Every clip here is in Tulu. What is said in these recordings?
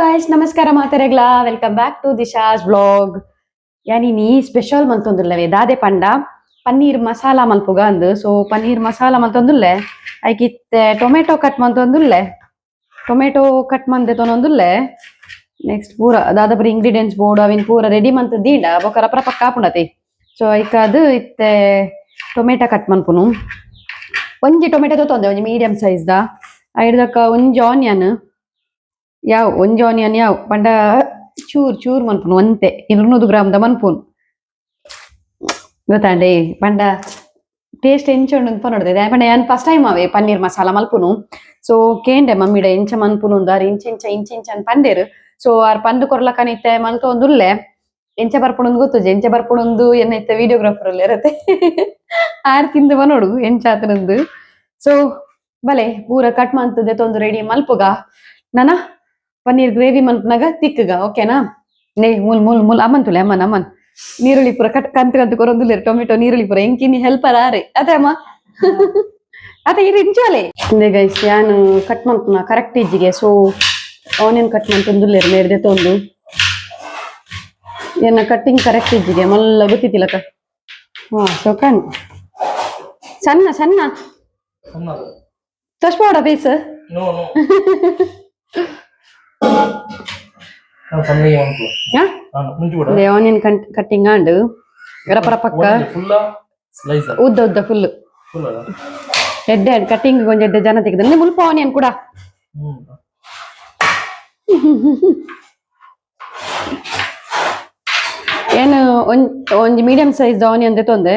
Guys, ನಮಸ್ಕಾರ ಮಾತೆರೆಗ್ಲಾ. Welcome back to Disha's vlog. ಯಾನಿನಿ special ಮಲ್ತೊಂದುಲ್ಲವೆ ದಾದೆ ಪಂಡ ಪನ್ನೀರ್ ಮಸಾಲ ಮಲ್ಪುಗ ಅಂದ್. ಸೊ ಪನ್ನೀರ್ ಮಸಾಲ ಮಲ್ತೊಂದುಲ್ಲೆ. ಐಕಿತ್ತೆ ಟೊಮೆಟೊ ಕಟ್ ಮಲ್ತೊಂದುಲ್ಲೆ. ಟೊಮೆಟೊ ಕಟ್ ಮಂದೆ ತೊನೊಂದುಲ್ಲೆ. ನೆಕ್ಸ್ಟ್ ಪೂರ ದಾದ ಪೂರ ಇಂಗ್ರೀಡಿಯೆಂಟ್ಸ್ ಬೋಡು ಅವಿನ್ ಪೂರ ರೆಡಿ ಮಂತ್ ದೀಂಡ ಬೊಕ ರಪ್ರ ಪಕ್ಕ ಆಪುಂಡತೆ. ಸೊ ಐಕಾದ್ ಇತ್ತೆ ಟೊಮೆಟೊ ಕಟ್ ಮನ್ಪುನು. ಒಂಜಿ ಟೊಮೆಟೊ ತೊಂದೆ, ಒಂಜಿ ಮೀಡಿಯಂ ಸೈಜ್ ದ. ಐಡ್ದಕ್ಕ ಒಂಜಿ ಆನಿಯನ್ ಯಾವ್, ಒಂಜಿ ಆನಿಯನ್ ಯಾವ್ ಪಂಡ ಚೂರ್ ಚೂರ್ ಮನ್ಪುನು, ಒಂತೆ 200 ಗ್ರಾಮ್ ದ ಮನ್ಪುನು ಗೊತ್ತಾಂಡೆ. ಪಂಡ ಟೇಸ್ಟ್ ಎಂಚ ಉಂಡು ಪನೊಡ್ದೆ. ಪಂಡ ಯಾನ್ ಫಸ್ಟ್ ಟೈಮ್ ಅವೇ ಪನ್ನೀರ್ ಮಸಾಲ ಮಲ್ಪುನು. ಸೊ ಕೇಂಡೆ ಮಮ್ಮಿಡ ಎಂಚ ಮನ್ಪುನು ಅಂದ್. ಆರ್ ಇಂಚ ಇಂಚ ಇಂಚ ಇಂಚ ಅಂದ್ ಪಂಡೆರ್. ಸೊ ಆರ್ ಪಂದ್ ಕೊರ್ಲಕನ ಇತ್ತೆ ಮಲ್ತೊಂದುಲ್ಲೆ. ಎಂಚ ಬರ್ಪುಂಡು ಗೊತ್ತುಜಿ. ಎಂಚ ಬರ್ಪುಂಡು ಎನ್ನ ಇತ್ತೆ ವಿಡಿಯೋಗ್ರಾಫರ್ ಉಲ್ಲೆರತೆ, ಆರ್ ತಿಂದು ಬನೋಡು ಎಂಚ ಆತನಂದು. ಸೊ ಬಲೆ ಪೂರ ಕಟ್ ಮಂತ್ ದೆತೊಂದು ರೆಡಿ ಮಲ್ಪುಗ. ನನ ಪನ್ನೀರ್ ಗ್ರೇವಿ ಮನ್ಪುನಗ ತಿಕ್ಕುಗ, ಓಕೆನಾ? ನೇ ಮುಲ್ ಮುಲ್ ಮುಲ್ ಅಮ್ಮನ್ ತುಲೆ, ಅಮ್ಮನ್ ಅಮ್ಮನ್ ನೀರುಳ್ಳಿ ಪೂರ ಕಟ್ ಕಂತು ಕಂತು ಕೊರೊಂದುಲ್ಲೆರ್. ಟೊಮೆಟೊ ನೀರುಳ್ಳಿ ಪೂರ ಎಂಕಿನಿ ಹೆಲ್ಪರ್ ಆರೆ ಅದೇ ಅಮ್ಮ ಅದೇ ಇರು ಇಂಚೋಲೆ. ಇಂದೆ ಗೈಸ್, ಯಾನ್ ಕಟ್ ಮನ್ಪುನ ಕರೆಕ್ಟ್ ಇಜ್ಜಿಗೆ. ಸೊ ಆನಿಯನ್ ಕಟ್ ಮಂತೊಂದುಲ್ಲೆರ್ ಮೇರ್ ದೆತೊಂದು. ಎನ್ನ ಕಟ್ಟಿಂಗ್ ಕರೆಕ್ಟ್ ಇಜ್ಜಿಗೆ, ಮಲ್ಲ ಗೊತ್ತಿತ್ತಿಲಕ. ಹಾ, ಸೊ ಕಣ್ ಸಣ್ಣ ಸಣ್ಣ ತೋಚ್ಬೋಡ ಪೀಸ್. ನೋ ನೋ, ಸಣ್ಣಗೆ ಉಂಟು. ಮುಂಚೆ ಕೂಡ. ಆನಿಯನ್ ಕಟ್ಟಿಂಗ್ ಆಂಡ್ ರಪರ ಪಕ್ಕ. Full slice? ಉದ್ದ ಉದ್ದ ಫುಲ್. ಫುಲ್ ಅಲ್ಲ? ಎಡ್ಡೆ ಕಟ್ಟಿಂಗ್ ಒಂಜಿ ಎಡ್ಡೆ ಜನ ತೆಗೆದ ಮುಲ್ಪ ಆನಿಯನ್ ಕೂಡ. ಏನು ಒಂಜಿ medium size onion ದೆತೊಂದೆ.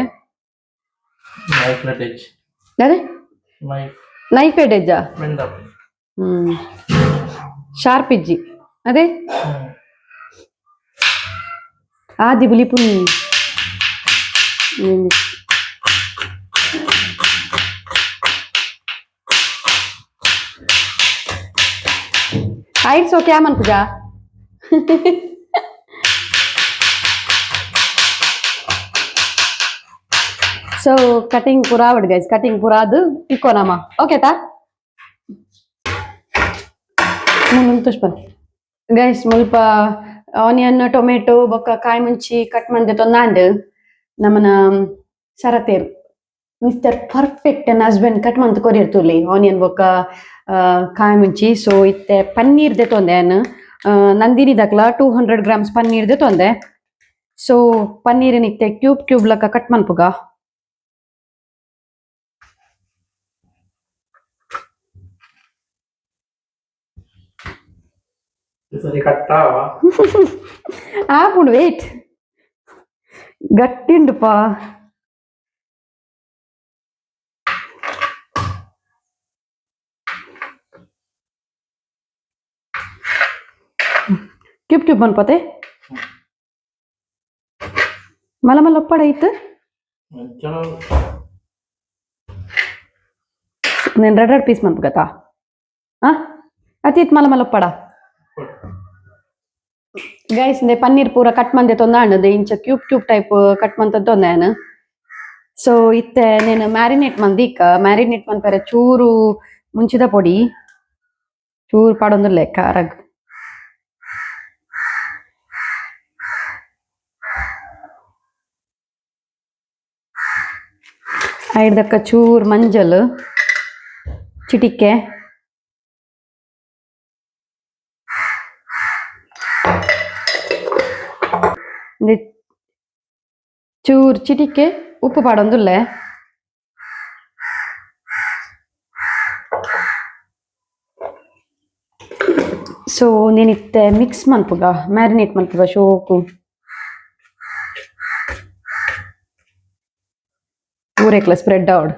Knife let edge. ಅದೇ. ನೈಫ್. ನೈಫ್ ಎಡ್ಜಾ? Bend up. ಶಾರ್ಪ್ ಇಜ್ಜಿ ಅದೇ. ಆದಿ ಬುಲಿಪುನ್. ಆಯ್ತು, ಓಕೆ ಮನ್ಪುಜಾ. ಸೊ ಕಟಿಂಗ್ ಪೂರ ಆವಡ್ ಗೈಸ್, ಕಟಿಂಗ್ ಪೂರ ಅದು ಇಕ್ಕೋನಮ್ಮ, ಓಕೆ ತಾ. ಗೈಸ್, ಮುಲ್ಪ ಆನಿಯನ್ ಟೊಮೆಟೊ ಬೊಕ್ಕ ಕಾಯಿ ಮುಂಚಿ ಕಟ್ ಮಂದೆ ತೊಂದಾಂಡ್. ನಮನ ಸರತೇರ್ ಮಿಸ್ಟರ್ ಪರ್ಫೆಕ್ಟ್ ಎನ್ನ ಹಸ್ಬೆಂಡ್ ಕಟ್ ಮಂತ್ ಕೊರಿಯರ್ ತೂಲಿ ಆನಿಯನ್ ಬೊಕ್ಕ ಕಾಯಿ ಮುಂಚಿ. ಸೊ ಇತ್ತೆ ಪನ್ನೀರ್ ದೆತೊಂದೆ ಯಾನ್. ನಂದಿನಿ ದಕ್ಲ 200 ಗ್ರಾಮ್ಸ್ ಪನ್ನೀರ್ ದೆತೊಂದೆ. ಸೊ ಪನ್ನೀರಿನ ಇತ್ತೆ ಕ್ಯೂಬ್ ಕ್ಯೂಬ್ ಲಕ್ಕ ಕಟ್ ಮನ್ಪುಗ. ಸರಿ ಕಟ್ಟ. ಆಪುಂಡು, ವೇಟ್, ಗಟ್ಟಿ ಉಂಡುಪಾ. Cube cube ಮನ್ಪತೆ. ಮಲ ಮಲ್ಲ ಒಪ್ಪಡ ಇತ್ತು. నేను red red piece ಮನ್ಪುಗತ್ತಾ? ಆ ಅತಿ ಇತ್ತು ಮಲ ಮಲ್ಲ ಒಪ್ಪಡ. ಗೈಸ್, ಇಂದೆ ಪನ್ನೀರ್ ಪೂರ ಕಟ್ ಮಂದೆ ತೊಂದಾಂಡ್. ಇಂಚ cube cube type cut ಮಂತ ತೊಂದಾನು. ಸೊ ಇತ್ತೆ నేను ಮ್ಯಾರಿನೇಟ್ ಮಂದೀಕ. ಮ್ಯಾರಿನೇಟ್ ಮನ್ಪೆರೆ ಚೂರು ಮುಂಚಿದ ಪೊಡಿ ಚೂರು ಪಾಡೊಂದುಲ್ಲೆ ಖಾರಗ್. ಐಡ್ದಕ್ಕ ಚೂರು ಮಂಜಲ್ ಚಿಟಿಕೆ. ಇಂದೆ ಚೂರು ಚಿಟಿಕೆ ಉಪ್ಪು ಪಾಡೊಂದುಲ್ಲೆ. ಸೊ నేనిತ್ತೆ ಮಿಕ್ಸ್ ಮನ್ಪುಗ, ಮ್ಯಾರಿನೇಟ್ ಮನ್ಪುಗ ಶೋಕು ಪೂರೆಕ್ಲ ಸ್ಪ್ರೆಡ್ ಆವಡ್.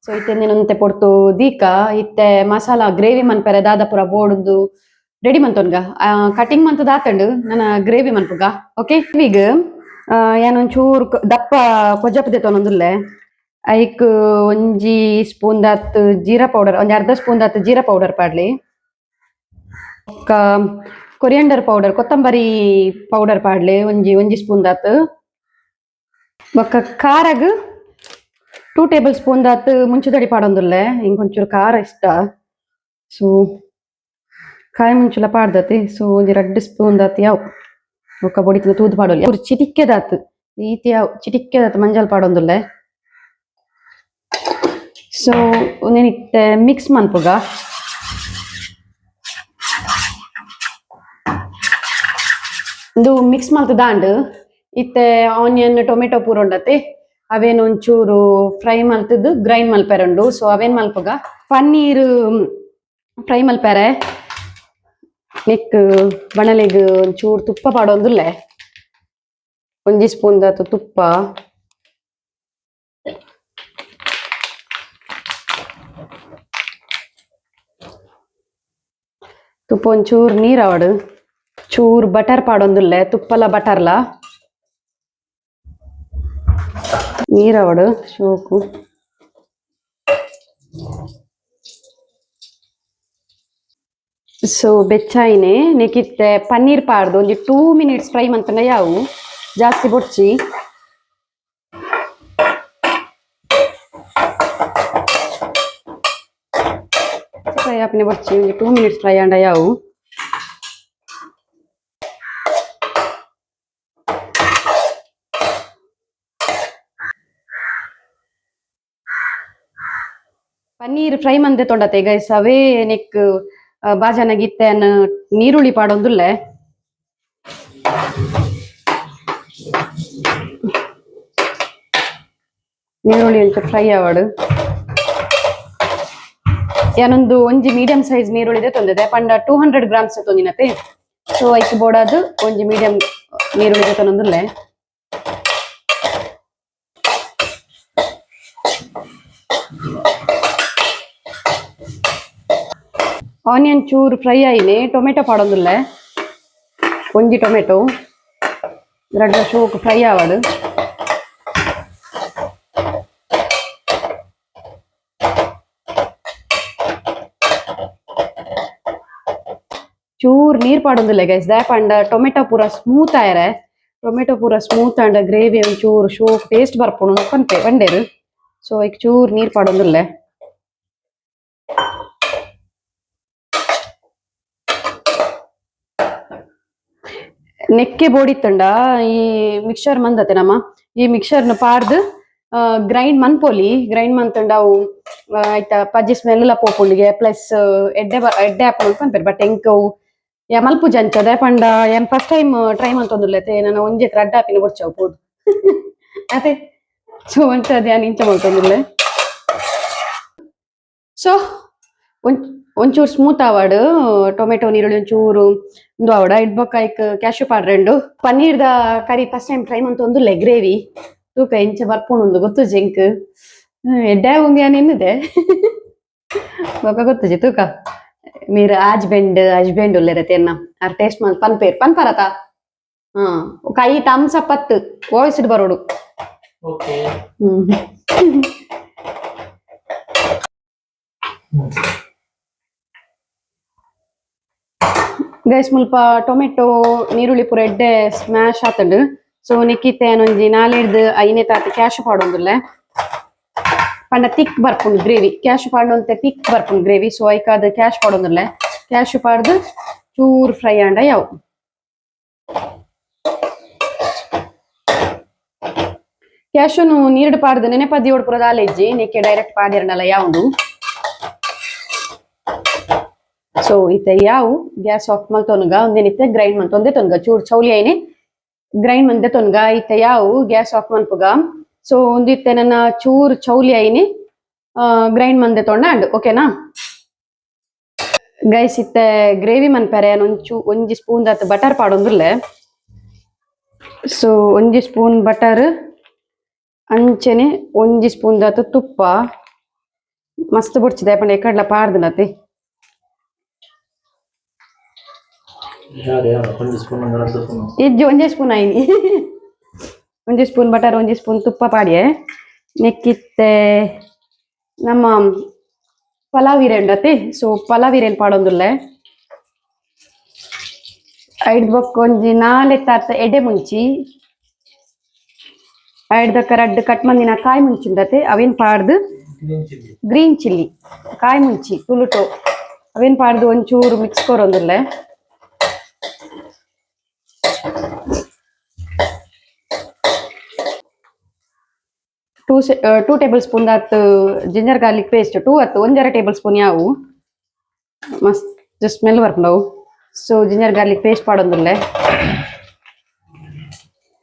ಸೊ ಇತ್ತೆ ನೆನೊಂತೆ ಪೊರ್ತು ದೀಕ. ಇತ್ತೆ ಮಸಾಲ ಗ್ರೇವಿ ಮನ್ಪೆರೆ ದಾದ ಪೂರ ಬೋಡುಂದು ರೆಡಿ ಮಂತೊನ್ಗ. ಕಟಿಂಗ್ ಮಂತ್ ದಾತಂಡು, ನನ ಗ್ರೇವಿ ಮನ್ಪುಗ, ಓಕೆ. ಈಗ ಯಾನ್ ಒಂಚೂರು ದಪ್ಪ ಕೊಜಪು ದೆತೊನೊಂದುಲ್ಲೆ. ಐಕ್ ಒಂಜಿ ಸ್ಪೂನ್ ದಾತ್ ಜೀರಾ ಪೌಡರ್, ಒಂಜಿ ಅರ್ಧ ಸ್ಪೂನ್ ದಾತ್ ಜೀರಾ ಪೌಡರ್ ಪಾಡ್ಲಿ. ಬೊಕ್ಕ ಕೊರಿಯಂಡರ್ ಪೌಡರ್, ಕೊತ್ತಂಬರಿ ಪೌಡರ್ ಪಾಡ್ಲಿ ಒಂಜಿ ಒಂಜಿ ಸ್ಪೂನ್ ದಾತ್. ಬೊಕ್ಕ ಖಾರಗ್ 2 ಟೇಬಲ್ ಸ್ಪೂನ್ ದಾತ್ ಮುಂಚುದಡಿ ಪಾಡೊಂದುಲ್ಲೆ. ಇಂಕೊಂಚೂರು ಖಾರ ಇಷ್ಟ. ಸೊ ಕಾಯಿ ಮುಂಚುಲ ಪಾಡ್ದತೆ. ಸೊ ಒಂಜಿ ರಡ್ಡ್ ಸ್ಪೂನ್ ದಾತ್ ಯಾವು. ಬೊಕ್ಕ ಬೊಡಿತಿನ ತೂದು ಪಾಡೊಲಿ. ಚಿಟಿಕ್ಕೆದಾತ್ ಈತ್ ಯಾವು, ಚಿಟಿಕ್ಕೆದಾತ್ ಮಂಜಲ್ ಪಾಡೊಂದುಲ್ಲೆ. ಸೊ ಉಂದೆನ್ ಇತ್ತೆ ಮಿಕ್ಸ್ ಮನ್ಪುಗ. ಉಂದು ಮಿಕ್ಸ್ ಮಲ್ತ್ ದಾಂಡ್. ಇತ್ತೆ ಆನಿಯನ್, ಟೊಮೆಟೊ ಪೂರ ಉಂಡತೆ, ಅವೇನ್ ಒಂಚೂರು ಫ್ರೈ ಮಲ್ತದ್ ಗ್ರೈಂಡ್ ಮಲ್ಪೆರುಂಡು. ಸೊ ಅವೇನ್ ಮಲ್ಪುಗ. ಪನ್ನೀರ್ ಫ್ರೈ ಮಲ್ಪೆರೆ ನೆಕ್ ಬಣಲೆಗ್ ಒಂಚೂರು ತುಪ್ಪ ಪಾಡೊಂದುಲ್ಲೆ. ಒಂಜಿ ಸ್ಪೂನ್ ದಾತ್ ತುಪ್ಪ. ತುಪ್ಪ ಒಂಚೂರು ನೀರ್ ಆವಡ್. ಚೂರು ಬಟರ್ ಪಾಡೊಂದುಲ್ಲೆ. ತುಪ್ಪಲ ಬಟರ್ಲ ನೀರ್ ಆವಡ್ ಶೋಕು. ಸೊ ಬೆಚ್ಚಾಯಿನೆ ನೆಕ್ಕಿತ್ತೆ ಪನ್ನೀರ್ ಪಾಡ್ದು ಒಂಜಿ 2 ಮಿನಿಟ್ಸ್ ಫ್ರೈ ಮಂತಂಡ ಯಾವು, ಜಾಸ್ತಿ ಬೊಡ್ಚಿ. ಫ್ರೈ ಆಪಿನ ಬೊಡ್ಚಿ, ಒಂಜಿ 2 ಮಿನಿಟ್ಸ್ ಫ್ರೈ ಆಂಡ ಯಾವು. ಪನ್ನೀರ್ ಫ್ರೈ ಮಂದೆ ತೊಂಡತೆ ಗೈಸ್, ಅವೇ ನೆಕ್ ಬಾಜನ ಗಿತ್ತೆನ್ ನೀರುಳ್ಳಿ ಪಾಡೊಂದುಲ್ಲೆ. ನೀರುಳ್ಳಿ ಒಂಚೂರು ಫ್ರೈ ಆವಡ್. ಯಾನೊಂದು ಒಂಜಿ ಮೀಡಿಯಂ ಸೈಜ್ ನೀರುಳ್ಳಿ ತೊಂದಿದೆ ಪಂಡ 200 ಗ್ರಾಮ್ಸ್ ತೊಂದಿನತೆ. ಸೊ ಐಕ್ ಬೋಡಾದ್ ಒಂಜಿ ಮೀಡಿಯಂ ನೀರುಳ್ಳಿ ತೊಂದುಲ್ಲೆ. ಆನಿಯನ್ ಚೂರು ಫ್ರೈ ಆಯಿನೆ ಟೊಮೆಟೊ ಪಾಡೊಂದುಲ್ಲೆ. ಒಂಜಿ ಟೊಮೆಟೊ ರಡ್ಡ ಶೋಕ್ ಫ್ರೈ ಆವಡ್. ಚೂರ್ ನೀರ್ ಪಾಡೊಂದುಲ್ಲೆ ಗೈಸ್. ದಾಯೆ ಪಂಡ ಟೊಮೆಟೊ ಪೂರ ಸ್ಮೂತ್ ಆಯರೆ. ಟೊಮೆಟೊ ಪೂರ ಸ್ಮೂತ್ ಆಂಡ ಗ್ರೇವಿ ಒಂಚೂರು ಶೋಕ್ ಟೇಸ್ಟ್ ಬರ್ಪುಂಡು ಪನ್ಪೆ ಪಂಡೇರು. ಸೊ ಐಕ್ ಚೂರ್ ನೀರ್ ಪಾಡೊಂದುಲ್ಲೆ. ನೆಕ್ಕೆ ಬೋಡಿತ್ತಂಡ ಈ ಮಿಕ್ಸರ್ ಮಂದತೆ ನಮ್ಮ, ಈ ಮಿಕ್ಸರ್ನ ಪಾಡ್ದು ಗ್ರೈಂಡ್ ಮನ್ಪೊಲಿ. ಗ್ರೈಂಡ್ ಮಂತಂಡ ಅವು ಐತ ಪಜ್ಜಿ ಸ್ಮೆಲ್ ಲ ಪೋಪುಂಡಿಗೆ, ಪ್ಲಸ್ ಎಡ್ಡೆ ಎಡ್ಡೆ ಆಪುಂಡು ಪನ್ಪೆರ್. ಬಟ್ ಎಂಕ್ ಅವು ಯಾ ಮಲ್ಪುಜ ಅಂಚ. ದಾಯೆ ಪಂಡ ಯಾನ್ first time try ಮಲ್ತೊಂದುಲ್ಲೆ. ನನ ಒಂಜೆ ರಡ್ಡ್ ಆಪಿನ ಬೊಡ್ಚಿ ಅವು ಪೋದು ಅತೆ. ಸೊ ಅಂಚಾದ್ ಯಾನ್ ಇಂಚ ಮಲ್ತೊಂದುಲ್ಲೆ. ಸೊ ಒಂಚೂರು ಸ್ಮೂತ್ ಆವಡ್. ಟೊಮೆಟೊ, ನೀರುಳ್ಳಿ ಒಂಚೂರು ಉಂದು ಆವಡ. ಐಡ್ ಬೊಕ್ಕ ಐಕ್ ಕ್ಯಾಶು ಪಾಡ್ರೆಂಡು. ಪನ್ನೀರ್ದ ಕರಿ first time try ಮಂತೊಂದುಲ್ಲೆ. Gravy ತೂಕ ಇಂಚ ಬರ್ಪುಂಡು ಗೊತ್ತುಜಿ ಎಂಕ್. ಎಡ್ಡೆ ಉಂದು ಯಾನ್ ಎನ್ನುದೆ, ಬೊಕ್ಕ ಗೊತ್ತುಜಿ ತೂಕ. ಮೀರ್ ಹಸ್ಬೆಂಡ್ ಹಸ್ಬೆಂಡ್ ಉಲ್ಲೆರತೆ ಎನ್ನ, ಆರ್ ಟೇಸ್ಟ್ ಮಲ್ ಪನ್ಪೇರ್ ಪನ್ಪರತ. ಹಾ, ಕೈ ಥಮ್ಸ್ ಅಪ್ ಅತ್ತು ವಾಯ್ಸ್ ಬರೋಡು. ಓಕೆ. ಗೈಸ್, ಮುಲ್ಪ ಟೊಮೆಟೊ, ನೀರುಳ್ಳಿ ಪೂರ ಎಡ್ಡೆ ಸ್ಮ್ಯಾಶ್ ಆತಂಡು. ಸೊ ನೆಕ್ಕಿತ್ತೆ ಒಂಜಿ ನಾಲೆಡ್ದು ಐನೆ ತಾತ ಕ್ಯಾಶ್ ಪಾಡೊಂದುಲ್ಲೆ. ಪಂಡ ತಿಕ್ ಬರ್ಪುಂಡು ಗ್ರೇವಿ. ಕ್ಯಾಶ್ ಪಾಡೊಂತೆ ತಿಕ್ ಬರ್ಪುಂಡು ಗ್ರೇವಿ. ಸೊ ಐಕಾದ್ ಕ್ಯಾಶ್ ಪಾಡೊಂದುಲ್ಲೆ. ಕ್ಯಾಶ್ ಪಾಡ್ದು ಚೂರ್ ಫ್ರೈ ಆಂಡ ಯಾವು. ಕ್ಯಾಶುನು ನೀರ್ಡ್ ಪಾಡ್ದು ನೆನೆಪದಿ ಪೂರ ದಾಲೆಜ್ಜಿ, ನೆಕ್ಕೆ ಡೈರೆಕ್ಟ್ ಪಾಡಿರನಲ್ಲ ಯಾವುದು. ಸೊ ಇತ್ತೆ ಯಾವು, ಗ್ಯಾಸ್ ಆಫ್ ಮಲ್ತೊನುಗ. ಒಂದೇನಿತ್ತೆ ಗ್ರೈಂಡ್ ಮಂತೊಂದೆ ತೊನ್ಗ. ಚೂರ್ ಚೌಲಿ ಐನೆ ಗ್ರೈಂಡ್ ಮಂದೆ ತೊನ್ಗ. ಇತ್ತೆ ಯಾವು, ಗ್ಯಾಸ್ ಆಫ್ ಮನ್ಪುಗ. ಸೊ ಒಂದಿತ್ತೆ ನನ್ನ ಚೂರ್ ಚೌಲಿ ಐನಿ ಗ್ರೈಂಡ್ ಮಂದೆ ತೊಂಡ ಅಂಡ್. ಓಕೆನಾ ಗೈಸ್? ಇತ್ತೆ ಗ್ರೇವಿ ಮನ್ಪೆರೆ ಒಂಚೂ ಒಂಜಿ ಸ್ಪೂನ್ ದಾತ್ ಬಟರ್ ಪಾಡೊಂದುಲ್ಲೆ. ಸೊ ಒಂಜಿ ಸ್ಪೂನ್ ಬಟರ್, ಅಂಚನೆ ಒಂಜಿ ಸ್ಪೂನ್ ದಾತ್ ತುಪ್ಪ. ಮಸ್ತ್ ಬೊಡ್ಚಿದೆ ಪಂಡ ಎಕಡ್ಲ ಪಾಡ್ದನತೆ. ಯಾರು ಯಾರು ಒಂದು ಸ್ಪೂನ್, ಒಂದು ಎರಡು ಸ್ಪೂನ್. ಇಜ್ಜಿ, ಒಂಜೇ ಸ್ಪೂನ್ ಆಯ್ನಿ. ಒಂಜಿ ಸ್ಪೂನ್ ಬಟರ್, ಒಂಜಿ ಸ್ಪೂನ್ ತುಪ್ಪ ಪಾಡಿಯೆ. ನೆಕ್ಕಿತ್ತೆ ನಮ್ಮ ಪಲಾವ್ ಇರೆ ಉಂಡತೆ, ಸೊ ಪಲಾವ್ ಇರೆನ್ ಪಾಡೊಂದುಲ್ಲೆ. ಐಡ್ ಬೊಕ್ಕ ಒಂಜಿ ನಾಲೆ ತಾತ ಎಡೆ ಮುಂಚಿ, ಐಡ್ದಕ್ಕ ರಡ್ಡ್ ಕಟ್ ಮಂದಿನ ಕಾಯಿ ಮುಂಚಿ ಉಂಡತೆ, ಅವೇನ್ ಪಾಡ್ದು. Green chilli. Green chilli, ಕಾಯಿ ಮುಂಚಿ ತುಳುಟು. ಅವೇನ್ ಪಾಡ್ದು ಒಂಚೂರು ಮಿಕ್ಸ್ ಕೊರೊಂದುಲ್ಲೆ. Two two table spoon ದಾತ್ ginger garlic paste, two ಅತ್ತು ಒಂಜರ ಟೇಬಲ್ ಸ್ಪೂನ್ ಯಾವು, ಮಸ್ತ್ ಸ್ಮೆಲ್ ಬರ್ಪುಂಡವು. So ginger garlic paste ಪಾಡೊಂದುಲ್ಲೆ.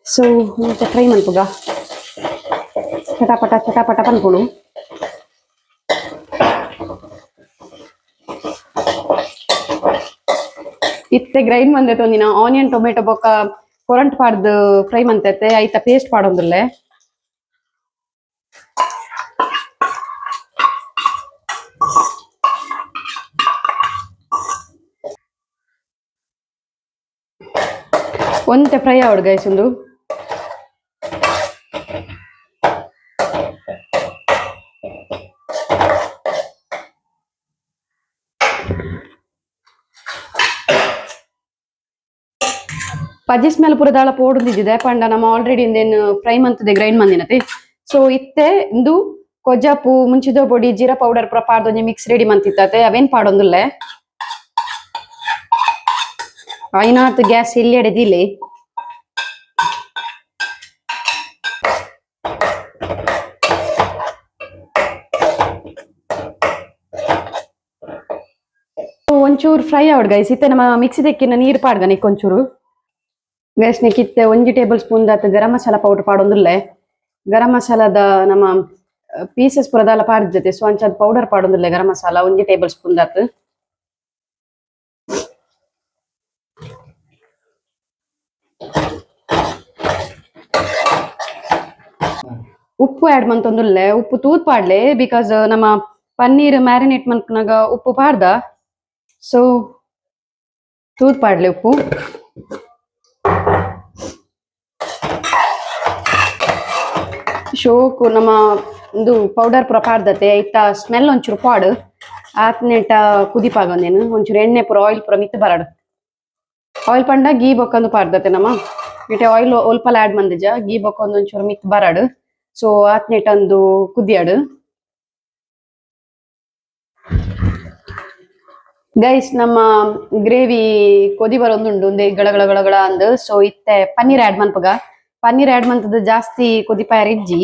So fry ಮನ್ಪುಗ, ಚಟಾಪಟ ಚಟಾಪಟ ಪನ್ಪುಡು. ಇತ್ತೆ ಗ್ರೈಂಡ್ ಮಂದೆತೆ ಒಂದಿನ ಆನಿಯನ್, ಟೊಮೆಟೊ ಬೊಕ್ಕ ಕೊರಂಟ್ ಪಾಡ್ದು ಫ್ರೈ ಮಂತೈತೆ, ಐತ ಪೇಸ್ಟ್ ಪಾಡೊಂದುಲ್ಲೆ. ಒಂತೆ ಫ್ರೈ ಆವಡ್ ಗೈಸ್ ಉಂದು. ಪಜಿ ಸ್ಮೆಲ್ ಪೂರ ದಾಳ ಪೋಡುಂದಿದೆ ಪಂಡ ನಮ್ಮ ಆಲ್ರೆಡಿ ಇಂದೇನು ಫ್ರೈ ಮಂತದೆ, ಗ್ರೈಂಡ್ ಮಂದಿನತೆ. ಸೊ ಇತ್ತೆ ಇಂದು ಕೊಜಪು, ಮುಂಚಿದ ಪೊಡಿ, ಜೀರಾ ಪೌಡರ್ ಪೂರ ಪಾಡ್ದೊಂಜಿ ಮಿಕ್ಸ್ ರೆಡಿ ಮಂತಿತ್ತತೆ, ಅವೇನ್ ಪಾಡೊಂದುಲ್ಲೆ. ಐನಾತ್ ಗ್ಯಾಸ್ ಎಲ್ಲಿ ದಿಲೆ. ಒಂಚೂರು ಫ್ರೈ ಆವಡ್ ಗೈಸ್. ಇತ್ತೆ ನಮ್ಮ ಮಿಕ್ಸಿ ದೆಕ್ಕಿನ ನೀರು ಪಾಡ್ಗ ಒಂಚೂರು ಗೈಸ್. ಇತ್ತೆ ಒಂಜಿ table spoon ದಾತ್ garam masala powder ಪಾಡೊಂದುಲ್ಲೆ. ಗರಂ ಮಸಾಲದ ನಮ್ಮ ಪೀಸಸ್ ಪೂರ ದಾಲ ಪಾಡ್ಜತೆ, ಸೊ ಅಂಚಾದ ಪೌಡರ್ ಪಾಡೊಂದುಲ್ಲೆ. ಗರಂ ಮಸಾಲ ಒಂಜಿ ಟೇಬಲ್ ಸ್ಪೂನ್ ದಾತ್. ಉಪ್ಪು ಆಡ್ ಮಂತೊಂದುಲ್ಲೆ. ಉಪ್ಪು ತೂತ್ ಪಾಡ್ಲೆ, because ನಮ್ಮ ಪನ್ನೀರ್ ಮ್ಯಾರಿನೇಟ್ ಮನ್ಪುನಾಗ ಉಪ್ಪು ಪಾಡ್ದ. ಸೊ ತೂತ್ ಪಾಡ್ಲೆ ಉಪ್ಪು. ಶೋಕು ನಮ್ಮ ಒಂದು ಪೌಡರ್ ಪೂರ ಪಾಡ್ದತೆ, ಐತ ಸ್ಮೆಲ್ ಒಂಚೂರು ಪಾಡು. ಆತ್ನೇಟ ಕುದಿಪಾಗೊಂದೇನು ಒಂಚೂರು ಎಣ್ಣೆ ಪೂರ, ಆಯಿಲ್ ಪೂರ ಮಿತ್ತ್ ಬರಡು. ಆಯಿಲ್ ಪಂಡ ಗೀ ಬೊಕ್ಕೊಂದು ಪಾಡ್ದತೆ ನಮ್ಮ. ಇಟೆ ಆಯಿಲ್ ಒಲ್ಪಲ ಆಡ್ ಮಂದಿಜ. ಗೀ ಬೊಕ್ಕೊಂದು ಒಂಚೂರು ಮಿತ್ತ್ ಬರಡು. ಸೊ ಆತ್ನೇಟ ಒಂದು ಕುದಿಯಾಡು ಗೈಸ್. ನಮ್ಮ ಗ್ರೇವಿ ಕೊದಿ ಬರೊಂದುಂಡು ಒಂದೇ ಗಳ ಗಳ ಗಳ ಗಳ ಅಂದ್. ಸೊ ಇತ್ತೆ ಪನ್ನೀರ್ ಆಡ್ ಮನ್ಪುಗ. ಪನ್ನೀರ್ ಆಡ್ ಮಂತದ ಜಾಸ್ತಿ ಕೊದಿಪಾಯರ್ ಇಜ್ಜಿ.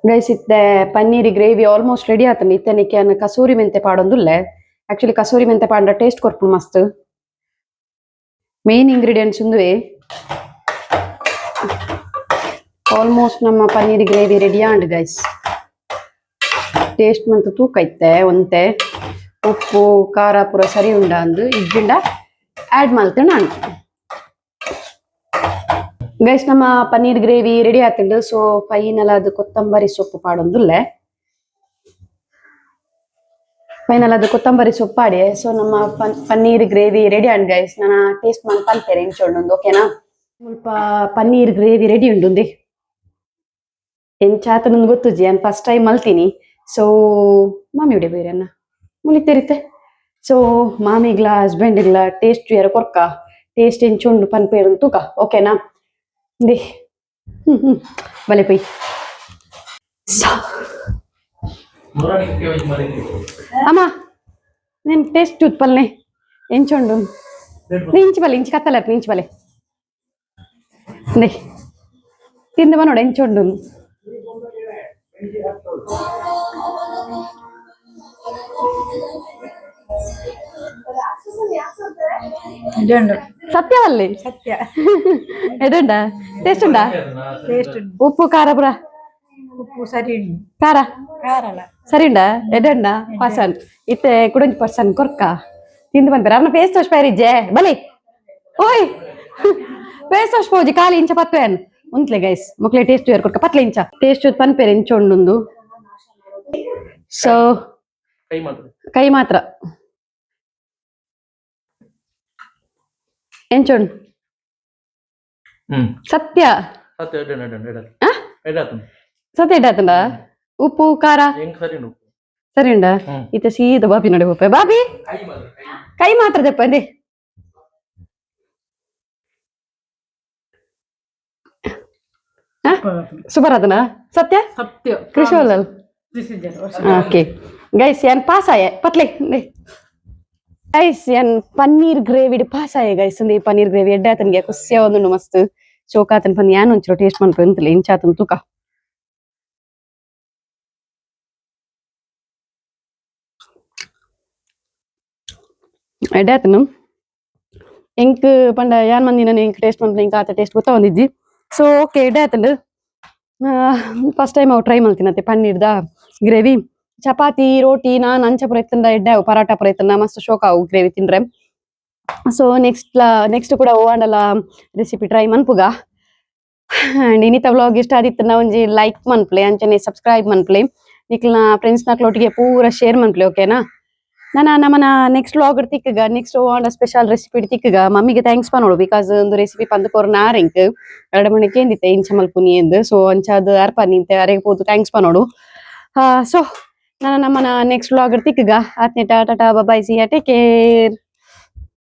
ಗೈಸ್, ಇತ್ತೆ ಪನ್ನೀರ್ gravy almost ready ಆತಂಡ್. ಇತ್ತೆ ನಿಕ್ಕೆ ಕಸೂರಿ ಮೆಂತೆ ಪಾಡೊಂದುಲ್ಲೆ. ಆಕ್ಚುಲಿ ಕಸೂರಿ ಮೆಂತೆ ಪಾಂಡ ಟೇಸ್ಟ್ ಕೊರ್ಪುಂಡು ಮಸ್ತ್. Main ingredients ಉಂದುವೆ. ಆಲ್ಮೋಸ್ಟ್ ನಮ್ಮ ಪನ್ನೀರ್ ಗ್ರೇವಿ ರೆಡಿ ಆಂಡ್ ಗೈಸ್. ಟೇಸ್ಟ್ ಮಂತ ತೂಕ ಇತ್ತೆ ಒಂತೆ, ಉಪ್ಪು ಖಾರ ಪೂರ ಸರಿ ಉಂಡ ಅಂದು. ಇಜ್ಜಿಂಡ ಆಡ್ ಮಲ್ತೆ ನಾನು. ಗೈಸ್, ನಮ್ಮ ಪನ್ನೀರ್ ಗ್ರೇವಿ ರೆಡಿ ಆತುಂಡು. ಸೊ ಫೈನಲ್ ಅದು ಕೊತ್ತಂಬರಿ ಸೊಪ್ಪು ಪಾಡೊಂದುಲ್ಲೆ. ಫೈನಲ್ ಅದು ಕೊತ್ತಂಬರಿ ಸೊಪ್ಪು ಪಾಡಿ. ಸೊ ನಮ್ಮ paneer gravy ready and guys. ನಾನು ಟೇಸ್ಟ್ ಮಾಡಿ ಪಲ್ಪೇರೆ ಇಂಚೊಂಡು, ಓಕೆನಾ? ಮುಲ್ಪ ಪನ್ನೀರ್ ಗ್ರೇವಿ ರೆಡಿ ಉಂಡು. ಎಂಚಾತನೊಂದು ಗೊತ್ತುಜ್ಜಿ, ನಾನು ಫಸ್ಟ್ ಟೈಮ್ ಮಲ್ತೀನಿ. ಸೊ ಮಾಮಿ ಉಡೆ ಬೇರೆ ಅನ್ನ ಮುಲಿತೆರಿತೆ. ಸೊ ಮಾಮಿಗ್ಲ ಹಸ್ಬೆಂಡ್ಗ್ಲ ಟೇಸ್ಟ್ ಯಾರ ಕೊರ್ಕ, ಟೇಸ್ಟ್ ಎಂಚುಂಡು ಪನ್ಪೇರು ತೂಕ, ಓಕೆನಾ? ಇಂದೆ ಹ್ಮ್ ಹ್ಮ್ ಬಲೆ ಪೊಯ್. ಅಮ್ಮ, నేను ಟೇಸ್ಟ್ చూತ್ಪಲ್ನೆ ಎಂಚುಂಡು. ಇಂಚಿ ಬಲೆ, ಇಂಚಿ ಕತ್ತಲ, ಇಂಚಿ ಬಲೆ. ಇಂದೆ ತಿಂದು ಬನ್ನೋಡು ಎಂಚುಂಡು. ಸತ್ಯವಲ್ಲಿ? ಸತ್ಯ. ಎದುಂಡ? ಟೇಸ್ಟ್ ಉಂಡಾ? ಟೇಸ್ಟ್. ಉಪ್ಪು ಖಾರ ಪೂರ? ಉಪ್ಪು ಸರಿ ಉಂಡು. ಖಾರ? ಖಾರಲ್ಲ. ಸರಿ ಉಂಡಾ? ಎದುಂಡ ಪಸನ್. ಇತ್ತೆ ಕುಡೊಂಜಿ ಪರ್ಸನ್ ಕೊರ್ಕ, ತಿಂದು ಪನ್ಪೆರ್. ಅರ್ನ ಫೇಸ್ ವಾಶ್ ಪೈರಿಜ್ಜೆ, ಬಲಿ ಓಯ್. ಫೇಸ್ ವಾಶ್ ಪೋಜಿ ಖಾಲಿ ಇಂಚ ಪತ್ವೇನ್ ಉಂತ್ಲೆ ಗೈಸ್. ಮೊಕ್ಲೆ ಟೇಸ್ಟ್ ಕೊರ್ಕ, ಪತ್ಲೆ ಇಂಚ ಟೇಸ್ಟ್ ಪನ್ಪೆರ್ ಇಂಚ ಉಂಡುಂದು. ಸೊ ಕೈ ಮಾತ್ರ. ಕೈ ಮಾತ್ರ. ಎಂಚುಂಡು? ಸತ್ಯ? ಸತ್ಯ. ಎಡ್ಡೆ ಎಡ್ಡೆ ಎಡ್ಡೆ. ಆ? ಎಡ್ಡೆ. ಸತ್ಯ ಎಡ್ಡೆ ಉಪ್ಪು ಖಾರ? ಎಂಕ್ ಸರಿ ಉಂಡು. ಸರಿ ಉಂಡ. ಹ್ಮ್. ಇತ್ತೆ ಸೀದ ಬಾಬಿ ನಡೆ ಹೋಪೆ. ಬಾಬಿ, ಕೈ ಮಾತ್ರ ದೆಪ್ಪ ಅಂದೆ. ಸೂಪರ್ ಆತನ ಸತ್ಯ? ಸತ್ಯ. ಕೃಷಿ ಅಲ್ಲ. ಓಕೆ ಗೈಸ್, ಯಾನ್ ಪಾಸ್ ಆಯೆ ಪತ್ಲೆ ಗೈಸ್. ಯಾನ್ ಪನ್ನೀರ್ ಗ್ರೇವಿಡ್ ಪಾಸ್ ಆಯೆ ಗೈಸ್. ಅಂದೆ ಪನ್ನೀರ್ ಗ್ರೇವಿ ಎಡ್ಡೆ ಆತನ್ಗೆ, ಖುಷಿ ಒಂದುಂಡು, ಮಸ್ತ್ ಚೋಕಾತನ್ ಪಂದ್. ಯಾನ್ ಒಂಚೂರು ಟೇಸ್ಟ್ ಮನ್ಪು ಅಂತಲೆ, ಇಂಚಾತನ್ ತೂಕ. ಎಡ್ಡೆ ಆತನು. ಎಂಕ್ ಪಂಡ ಯಾನ್ ಮಂದಿನ ಎಂಕ್ ಟೇಸ್ಟ್ ಮನ್ಪುನ ಎಂಕ್ ಆತ ಟೇಸ್ಟ್ ಗೊತ್ತ ಬಂದಿದ್ದಿ. ಸೊ ಓಕೆ, ಎಡ್ಡೆ ಆತಂಡು. ಫಸ್ಟ್ ಟೈಮ್ ಅವು ಟ್ರೈ ಮಲ್ತಿನತೆ ಪನ್ನೀರ್ದ ಗ್ರೇವಿ. ಚಪಾತಿ, ರೋಟಿ, ನಾನ್ ಅಂಚ ಪೂರ ಇತ್ತಂಡ ಎಡ್ಡೆ ಅವು. ಪರಾಟ ಪೂರ ಇತ್ತಂಡ ಮಸ್ತ್ ಶೋಕ ಅವು ಗ್ರೇವಿ ತಿಂಡ್ರೆ. ಸೊ ನೆಕ್ಸ್ಟ್ ನೆಕ್ಸ್ಟ್ ಕೂಡ ಓವಾಂಡಲ ರೆಸಿಪಿ ಟ್ರೈ ಮನ್ಪುಗ. ಅಂಡ್ ಇನಿತ ವ್ಲಾಗ್ ಇಷ್ಟ ಆದಿತ್ತಂಡ ಒಂಜಿ ಲೈಕ್ ಮನ್ಪ್ಲೆ, ಅಂಚನೆ ಸಬ್ಸ್ಕ್ರೈಬ್ ಮನ್ಪ್ಲೆ, ನಿಕ್ಲ್ನ ಫ್ರೆಂಡ್ಸ್ ನಕ್ಲೊಟ್ಟಿಗೆ ಪೂರ ಶೇರ್ ಮನ್ಪ್ಲೆ, ಓಕೆನಾ? ನಾನು ನಮ್ಮನ ನೆಕ್ಸ್ಟ್ ವ್ಲಾಗ್ ತಿಕ್ಕಗ, ನೆಕ್ಸ್ಟ್ ಓವಾಂಡ ಸ್ಪೆಷಲ್ ರೆಸಿಪಿ ತಿಕ್ಕಗ. ಮಮ್ಮಿಗೆ thanks ಪನೋಡು, because ಒಂದು ರೆಸಿಪಿ ಪಂದ್ ಕೊರ್ನ ಆರೆಂಕ್ ಎರಡು ಮಣಿ ಕೇಂದಿತ್ತೆ ಇಂಚ ಮಲ್ಪುನಿ ಎಂದು. ಸೊ ಅಂಚಾದ್ ಅರ್ಪ ನಿಂತೆ ಅರೆಗೆ ಪೋದು thanks ಪನೋಡು. ಸೊ ನಾನು ನಮ್ಮನ ನೆಕ್ಸ್ಟ್ ವ್ಲಾಗ್ ತಿಕ್ಕಗ. ಆತ್ನೆ, tata, bye, see, take care.